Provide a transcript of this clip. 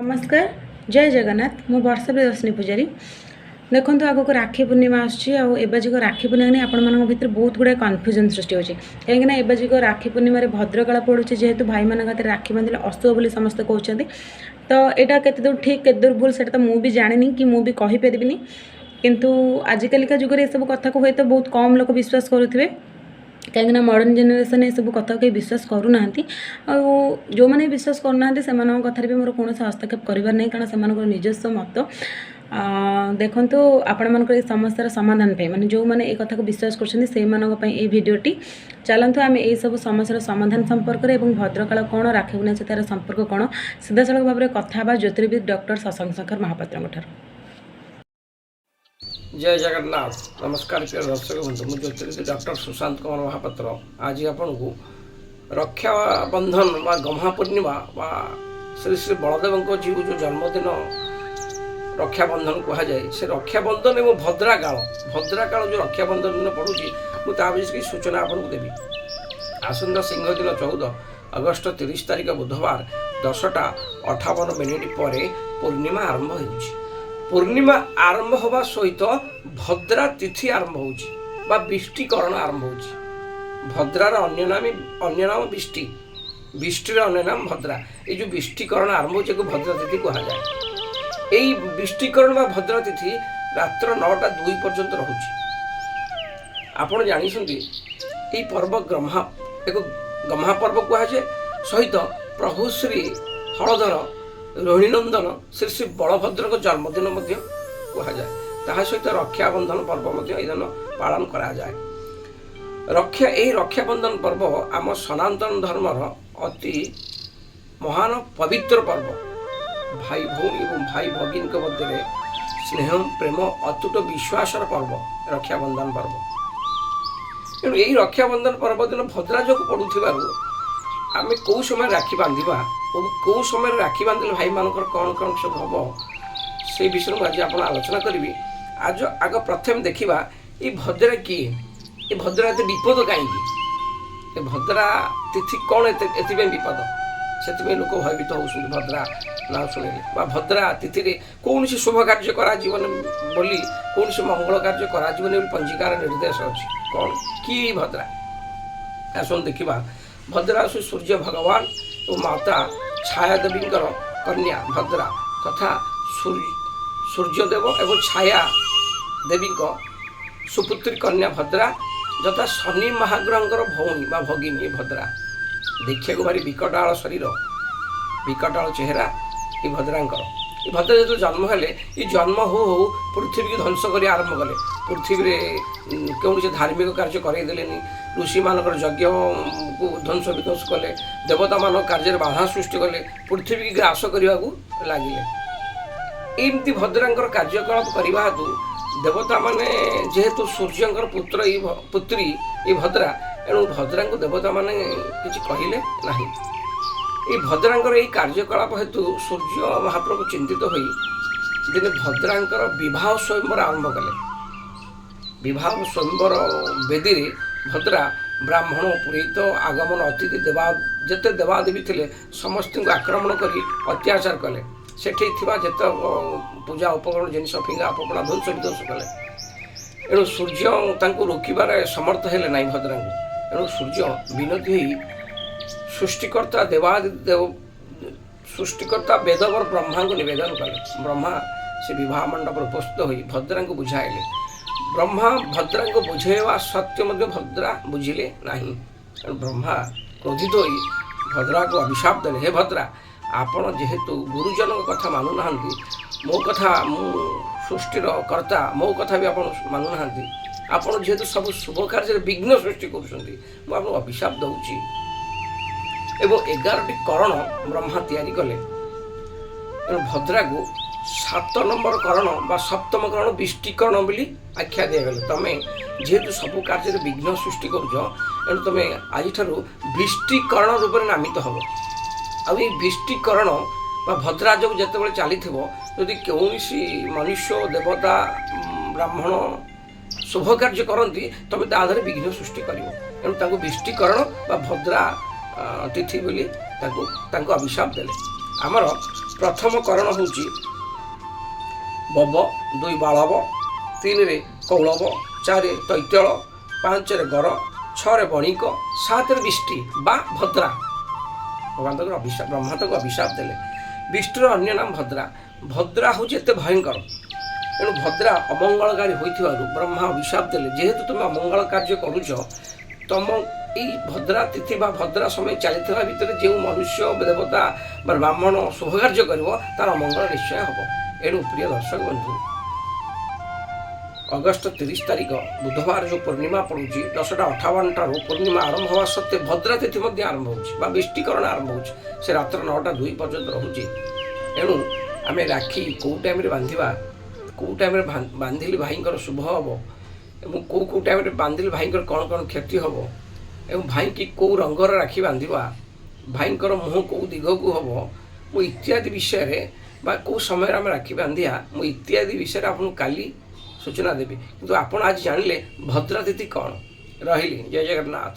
ନମସ୍କାର, ଜୟ ଜଗନ୍ନାଥ। ମୁଁ ବର୍ଷା ପ୍ରିୟଦର୍ଶିନୀ ପୂଜାରୀ। ଦେଖନ୍ତୁ, ଆଗକୁ ରାକ୍ଷୀ ପୂର୍ଣ୍ଣିମା ଆସୁଛି ଆଉ ଏବେ ଯୁଗ ରାକ୍ଷୀ ପୂର୍ଣ୍ଣିମା ନେଇ ଆପଣମାନଙ୍କ ଭିତରେ ବହୁତ ଗୁଡ଼ାଏ କନଫ୍ୟୁଜନ୍ ସୃଷ୍ଟି ହେଉଛି, କାହିଁକିନା ଏବେ ଯୁଗ ରାକ୍ଷୀ ପୂର୍ଣ୍ଣିମାରେ ଭଦ୍ରକାଳ ପଡ଼ୁଛି। ଯେହେତୁ ଭାଇମାନଙ୍କ ହାତରେ ରାକ୍ଷୀ ବାନ୍ଧିଲେ ଅଶୁଭ ବୋଲି ସମସ୍ତେ କହୁଛନ୍ତି, ତ ଏଇଟା କେତେ ଦୂର ଠିକ୍, କେତେ ଦୂର ଭୁଲ, ସେଇଟା ତ ମୁଁ ବି ଜାଣିନି କି ମୁଁ ବି କହିପାରିବିନି। କିନ୍ତୁ ଆଜିକାଲିକା ଯୁଗରେ ଏସବୁ କଥାକୁ ହୁଏତ ବହୁତ କମ୍ ଲୋକ ବିଶ୍ୱାସ କରୁଥିବେ, କାହିଁକିନା ମଡ଼ର୍ଣ୍ଣ ଜେନେରେସନ୍ ଏସବୁ କଥାକୁ କେହି ବିଶ୍ୱାସ କରୁନାହାନ୍ତି। ଆଉ ଯେଉଁମାନେ ବିଶ୍ୱାସ କରୁନାହାନ୍ତି, ସେମାନଙ୍କ କଥାରେ ବି ମୋର କୌଣସି ହସ୍ତକ୍ଷେପ କରିବାର ନାହିଁ, କାରଣ ସେମାନଙ୍କର ନିଜସ୍ୱ ମତ। ଦେଖନ୍ତୁ, ଆପଣମାନଙ୍କର ଏ ସମସ୍ୟାର ସମାଧାନ ପାଇଁ, ମାନେ ଯେଉଁମାନେ ଏ କଥାକୁ ବିଶ୍ୱାସ କରୁଛନ୍ତି, ସେଇମାନଙ୍କ ପାଇଁ ଏଇ ଭିଡ଼ିଓଟି। ଚାଲନ୍ତୁ, ଆମେ ଏଇସବୁ ସମସ୍ୟାର ସମାଧାନ ସମ୍ପର୍କରେ ଏବଂ ଭଦ୍ରକାଳ କ'ଣ, ରାକ୍ଷୀ ପୂର୍ଣ୍ଣିମା ସହିତ ତା'ର ସମ୍ପର୍କ କ'ଣ, ସିଧାସଳଖ ଭାବରେ କଥା ହେବା ଜ୍ୟୋତିର୍ବିଦ ଡକ୍ଟର ଶଶାଙ୍କ ଶେଖର ମହାପାତ୍ରଙ୍କ ଠାରୁ। ଜୟ ଜଗନ୍ନାଥ। ନମସ୍କାର ପ୍ରିୟ ଦର୍ଶକ ବନ୍ଧୁ, ମୁଁ ଜ୍ୟୋତିର୍ବିଦ ଡକ୍ଟର ସୁଶାନ୍ତ କୁମାର ମହାପାତ୍ର। ଆଜି ଆପଣଙ୍କୁ ରକ୍ଷାବନ୍ଧନ ବା ଗହ୍ମା ପୂର୍ଣ୍ଣିମା ବା ଶ୍ରୀ ଶ୍ରୀ ବଳଦେବଙ୍କ ଜୀଉ ଯେଉଁ ଜନ୍ମଦିନ ରକ୍ଷାବନ୍ଧନ କୁହାଯାଏ, ସେ ରକ୍ଷାବନ୍ଧନ ଏବଂ ଭଦ୍ରାକାଳ, ଭଦ୍ରାକାଳ ଯେଉଁ ରକ୍ଷାବନ୍ଧନ ଦିନ ପଡ଼ୁଛି, ମୁଁ ତା ବିଷୟରେ କିଛି ସୂଚନା ଆପଣଙ୍କୁ ଦେବି। ଆସନ୍ତା ସିଂହ ଦିନ 14 ଅଗଷ୍ଟ 30 ତାରିଖ ବୁଧବାର 10ଟା 58 ମିନିଟ୍ ପରେ ପୂର୍ଣ୍ଣିମା ଆରମ୍ଭ ହେଉଛି। ପୂର୍ଣ୍ଣିମା ଆରମ୍ଭ ହେବା ସହିତ ଭଦ୍ରା ତିଥି ଆରମ୍ଭ ହେଉଛି ବା ବିଷ୍ଟିକରଣ ଆରମ୍ଭ ହେଉଛି। ଭଦ୍ରାର ଅନ୍ୟ ନାମ ବିଷ୍ଟି, ବିଷ୍ଟିର ଅନ୍ୟ ନାମ ଭଦ୍ରା। ଏଇ ଯେଉଁ ବିଷ୍ଟିକରଣ ଆରମ୍ଭ ହେଉଛି, ଏକୁ ଭଦ୍ରା ତିଥି କୁହାଯାଏ। ଏଇ ବିଷ୍ଟିକରଣ ବା ଭଦ୍ରା ତିଥି ରାତ୍ର 9ଟା 2 ପର୍ଯ୍ୟନ୍ତ ରହୁଛି। ଆପଣ ଜାଣିଛନ୍ତି, ଏଇ ପର୍ବ ଗହ୍ମା, ଏକ ଗହ୍ମା ପର୍ବ କୁହାଯାଏ। ସହିତ ପ୍ରଭୁ ଶ୍ରୀ ହଳଧର ରୋହିଣୀନନ୍ଦନ ଶ୍ରୀ ଶ୍ରୀ ବଳଭଦ୍ରଙ୍କ ଜନ୍ମଦିନ ମଧ୍ୟ କୁହାଯାଏ। ତାହା ସହିତ ରକ୍ଷାବନ୍ଧନ ପର୍ବ ମଧ୍ୟ ଏହି ଦିନ ପାଳନ କରାଯାଏ। ଏହି ରକ୍ଷାବନ୍ଧନ ପର୍ବ ଆମ ସନାତନ ଧର୍ମର ଅତି ମହାନ ପବିତ୍ର ପର୍ବ। ଭାଇ ଭଉଣୀ ଏବଂ ଭାଇ ଭଗିନୀଙ୍କ ମଧ୍ୟରେ ସ୍ନେହ, ପ୍ରେମ, ଅତୁଟ ବିଶ୍ୱାସର ପର୍ବ ରକ୍ଷାବନ୍ଧନ ପର୍ବ। ତେଣୁ ଏହି ରକ୍ଷାବନ୍ଧନ ପର୍ବ ଦିନ ଭଦ୍ରା ଯୋଗ ପଡ଼ୁଥିବାରୁ ଆମେ କେଉଁ ସମୟରେ ରାକ୍ଷୀ ବାନ୍ଧିବା ଓ କେଉଁ ସମୟରେ ରାକ୍ଷୀ ବାନ୍ଧିଲେ ଭାଇମାନଙ୍କର କ'ଣ କ'ଣ ସବୁ ହେବ, ସେଇ ବିଷୟରେ ମୁଁ ଆଜି ଆପଣ ଆଲୋଚନା କରିବି। ଆଜ ଆଗ ପ୍ରଥମେ ଦେଖିବା ଏଇ ଭଦ୍ରା କିଏ, ଏ ଭଦ୍ରା ଏତେ ବିପଦ କାହିଁକି, ଏ ଭଦ୍ରା ତିଥି କ'ଣ ଏତେ ଏଥିପାଇଁ ବିପଦ, ସେଥିପାଇଁ ଲୋକ ଭୟଭୀତ ହେଉଛନ୍ତି ଭଦ୍ରା ନାଁ ଶୁଣିଲେ ବା ଭଦ୍ରା ତିଥିରେ କୌଣସି ଶୁଭ କାର୍ଯ୍ୟ କରାଯିବନି ବୋଲି, କୌଣସି ମଙ୍ଗଳ କାର୍ଯ୍ୟ କରାଯିବନି ବୋଲି ପଞ୍ଜିକାର ନିର୍ଦ୍ଦେଶ ଅଛି। କ'ଣ କି ଭଦ୍ରା, ଆସନ୍ତୁ ଦେଖିବା। ଭଦ୍ରା ହେଉଛି ସୂର୍ଯ୍ୟ ଭଗବାନ ଓ ମାତା ଛାୟା ଦେବୀଙ୍କର କନ୍ୟା ଭଦ୍ରା ତଥା ସୂର୍ଯ୍ୟଦେବ ଏବଂ ଛାୟା ଦେବୀଙ୍କ ସୁପୁତ୍ରୀ କନ୍ୟା ଭଦ୍ରା ଯଥା ଶନି ମହାଗ୍ରହଙ୍କର ଭଉଣୀ ବା ଭଗିନୀ ଭଦ୍ରା। ଦେଖିବାକୁ ଭାରି ବିକଟାଳ ଶରୀର, ବିକଟାଳ ଚେହେରା ଏ ଭଦ୍ରାଙ୍କର। ଏ ଭଦ୍ରା ଯେତେବେଳେ ଜନ୍ମ ହେଲେ, ଏ ଜନ୍ମ ହଉ ହଉ ପୃଥିବୀକୁ ଧ୍ୱଂସ କରି ଆରମ୍ଭ କଲେ। ପୃଥିବୀରେ କୌଣସି ଧାର୍ମିକ କାର୍ଯ୍ୟ କରାଇ ଦେଲେନି। ଋଷିମାନଙ୍କର ଯଜ୍ଞକୁ ଧ୍ୱଂସ ବିଧ୍ୱଂସ କଲେ, ଦେବତାମାନଙ୍କ କାର୍ଯ୍ୟରେ ବାଧା ସୃଷ୍ଟି କଲେ, ପୃଥିବୀକି ଗ୍ରାସ କରିବାକୁ ଲାଗିଲେ। ଏମିତି ଭଦ୍ରାଙ୍କର କାର୍ଯ୍ୟକଳାପ କରିବା ହେତୁ ଦେବତାମାନେ, ଯେହେତୁ ସୂର୍ଯ୍ୟଙ୍କର ପୁତ୍ର ଏଇ ପୁତ୍ରୀ ଏଇ ଭଦ୍ରା, ଏଣୁ ଭଦ୍ରାଙ୍କୁ ଦେବତାମାନେ କିଛି କହିଲେ ନାହିଁ। ଏଇ ଭଦ୍ରାଙ୍କର ଏଇ କାର୍ଯ୍ୟକଳାପ ହେତୁ ସୂର୍ଯ୍ୟ ମହାପ୍ରଭୁ ଚିନ୍ତିତ ହୋଇ ଦିନେ ଭଦ୍ରାଙ୍କର ବିବାହ ସ୍ୱୟଂବର ଆରମ୍ଭ କଲେ। ବିବାହ ସ୍ୱୟଂବର ବେଦୀରେ ଭଦ୍ରା ବ୍ରାହ୍ମଣ, ପୁରୋହିତ, ଆଗମନ ଅତିଥି, ଦେବା ଯେତେ ଦେବାଦେବୀ ଥିଲେ, ସମସ୍ତଙ୍କୁ ଆକ୍ରମଣ କରି ଅତ୍ୟାଚାର କଲେ। ସେଠି ଥିବା ଯେତେ ପୂଜା ଉପକରଣ ଜିନିଷ ଫିଙ୍ଗା ଫୋପଡ଼ା, ଧ୍ୱଂସ ବିଧ୍ୱଂସ କଲେ। ଏଣୁ ସୂର୍ଯ୍ୟ ତାଙ୍କୁ ରୋକିବାରେ ସମର୍ଥ ହେଲେ ନାହିଁ ଭଦ୍ରାଙ୍କୁ। ଏଣୁ ସୂର୍ଯ୍ୟ ବିନତି ହୋଇ ସୃଷ୍ଟିକର୍ତ୍ତା ଦେବାଦି ଦେବ, ସୃଷ୍ଟିକର୍ତ୍ତା ବେଦବର ବ୍ରହ୍ମାଙ୍କୁ ନିବେଦନ କଲେ। ବ୍ରହ୍ମା ସେ ବିବାହ ମଣ୍ଡପରେ ଉପସ୍ଥିତ ହୋଇ ଭଦ୍ରାଙ୍କୁ ବୁଝାଇଲେ। ବ୍ରହ୍ମା ଭଦ୍ରାଙ୍କୁ ବୁଝାଇବା ସତ୍ତ୍ୱେ ମଧ୍ୟ ଭଦ୍ରା ବୁଝିଲେ ନାହିଁ। ତେଣୁ ବ୍ରହ୍ମା କ୍ରୋଧିତ ହୋଇ ଭଦ୍ରାକୁ ଅଭିଶାପ ଦେଲେ, "ହେ ଭଦ୍ରା, ଆପଣ ଯେହେତୁ ଗୁରୁଜନଙ୍କ କଥା ମାନୁନାହାନ୍ତି, ମୋ କଥା, ମୁଁ ସୃଷ୍ଟିର କର୍ତ୍ତା, ମୋ କଥା ବି ଆପଣ ମାନୁନାହାନ୍ତି, ଆପଣ ଯେହେତୁ ସବୁ ଶୁଭ କାର୍ଯ୍ୟରେ ବିଘ୍ନ ସୃଷ୍ଟି କରୁଛନ୍ତି, ମୁଁ ଆପଣଙ୍କୁ ଅଭିଶାପ ଦେଉଛି।" ଏବଂ 11ଟି କରଣ ବ୍ରହ୍ମା ତିଆରି କଲେ। ତେଣୁ ଭଦ୍ରାକୁ 7 ନମ୍ବର କରଣ ବା ସପ୍ତମ କରଣ ବିଷ୍ଟିକରଣ ବୋଲି ଆଖ୍ୟା ଦିଆଗଲେ। ତମେ ଯେହେତୁ ସବୁ କାର୍ଯ୍ୟରେ ବିଘ୍ନ ସୃଷ୍ଟି କରୁଛ, ଏଣୁ ତମେ ଆଜିଠାରୁ ବିଷ୍ଟିକରଣ ରୂପରେ ନାମିତ ହେବ। ଆଉ ଏଇ ବିଷ୍ଟିକରଣ ବା ଭଦ୍ରା ଯୋଗ ଯେତେବେଳେ ଚାଲିଥିବ, ଯଦି କୌଣସି ମନୁଷ୍ୟ, ଦେବତା, ବ୍ରାହ୍ମଣ ଶୁଭ କାର୍ଯ୍ୟ କରନ୍ତି, ତମେ ତା ଦେହରେ ବିଘ୍ନ ସୃଷ୍ଟି କରିବ। ତେଣୁ ତାଙ୍କୁ ବିଷ୍ଟିକରଣ ବା ଭଦ୍ରା ତିଥି ବୋଲି ତାଙ୍କୁ ଅଭିଶାପ ଦେଲେ। ଆମର ପ୍ରଥମ କରଣ ହେଉଛି ବବ, 2 ବାଳବ, 3ରେ କୌଳବ, 4 ତୈତଳ, 5ରେ ଗର, 6ରେ ବଣିକ, 7ରେ ବିଷ୍ଟି ବା ଭଦ୍ରା। ଭଗବାନ ତାଙ୍କୁ ଅଭିଶାପ, ବ୍ରହ୍ମା ତାଙ୍କୁ ଅଭିଶାପ ଦେଲେ। ବିଷ୍ଣୁର ଅନ୍ୟ ନାମ ଭଦ୍ରା। ଭଦ୍ରା ହେଉଛି ଏତେ ଭୟଙ୍କର। ତେଣୁ ଭଦ୍ରା ଅମଙ୍ଗଳକାରୀ ହୋଇଥିବାରୁ ବ୍ରହ୍ମା ଅଭିଶାପ ଦେଲେ, ଯେହେତୁ ତୁମେ ଅମଙ୍ଗଳ କାର୍ଯ୍ୟ କରୁଛ, ତମ ଏଇ ଭଦ୍ରା ତିଥି ବା ଭଦ୍ରା ସମୟ ଚାଲିଥିବା ଭିତରେ ଯେଉଁ ମନୁଷ୍ୟ, ଦେବତା ବା ବ୍ରାହ୍ମଣ ଶୁଭ କାର୍ଯ୍ୟ କରିବ, ତାର ଅମଙ୍ଗଳ ନିଶ୍ଚୟ ହେବ। ଏଣୁ ପ୍ରିୟ ଦର୍ଶକ ବନ୍ଧୁ, ଅଗଷ୍ଟ 30 ତାରିଖ ବୁଧବାର ଯେଉଁ ପୂର୍ଣ୍ଣିମା ପଡ଼ୁଛି, 10:58 ଠାରୁ ପୂର୍ଣ୍ଣିମା ଆରମ୍ଭ ହେବା ସତ୍ତ୍ୱେ ଭଦ୍ରା ତିଥି ମଧ୍ୟ ଆରମ୍ଭ ହେଉଛି ବା ବିଷ୍ଟିକରଣ ଆରମ୍ଭ ହେଉଛି। ସେ ରାତ୍ର 9:02 ପର୍ଯ୍ୟନ୍ତ ରହୁଛି। ଏଣୁ ଆମେ ରାକ୍ଷୀ କେଉଁ ଟାଇମ୍ରେ ବାନ୍ଧିବା, କେଉଁ ଟାଇମ୍ରେ ବାନ୍ଧିଲେ ଭାଇଙ୍କର ଶୁଭ ହେବ ଏବଂ କେଉଁ କେଉଁ ଟାଇମ୍ରେ ବାନ୍ଧିଲେ ଭାଇଙ୍କର କ'ଣ କ'ଣ କ୍ଷତି ହେବ ଏବଂ ଭାଇକି କେଉଁ ରଙ୍ଗର ରାକ୍ଷୀ ବାନ୍ଧିବା, ଭାଇଙ୍କର ମୁହଁ କେଉଁ ଦିଗକୁ ହେବ, ମୁଁ ଇତ୍ୟାଦି ବିଷୟରେ ବା କେଉଁ ସମୟରେ ଆମେ ରାକ୍ଷୀ ବାନ୍ଧିବା, ମୁଁ ଇତ୍ୟାଦି ବିଷୟରେ ଆପଣଙ୍କୁ କାଲି ସୂଚନା ଦେବି। କିନ୍ତୁ ଆପଣ ଆଜି ଜାଣିଲେ ଭଦ୍ରା ତିଥି କ'ଣ। ରହିଲି, ଜୟ ଜଗନ୍ନାଥ।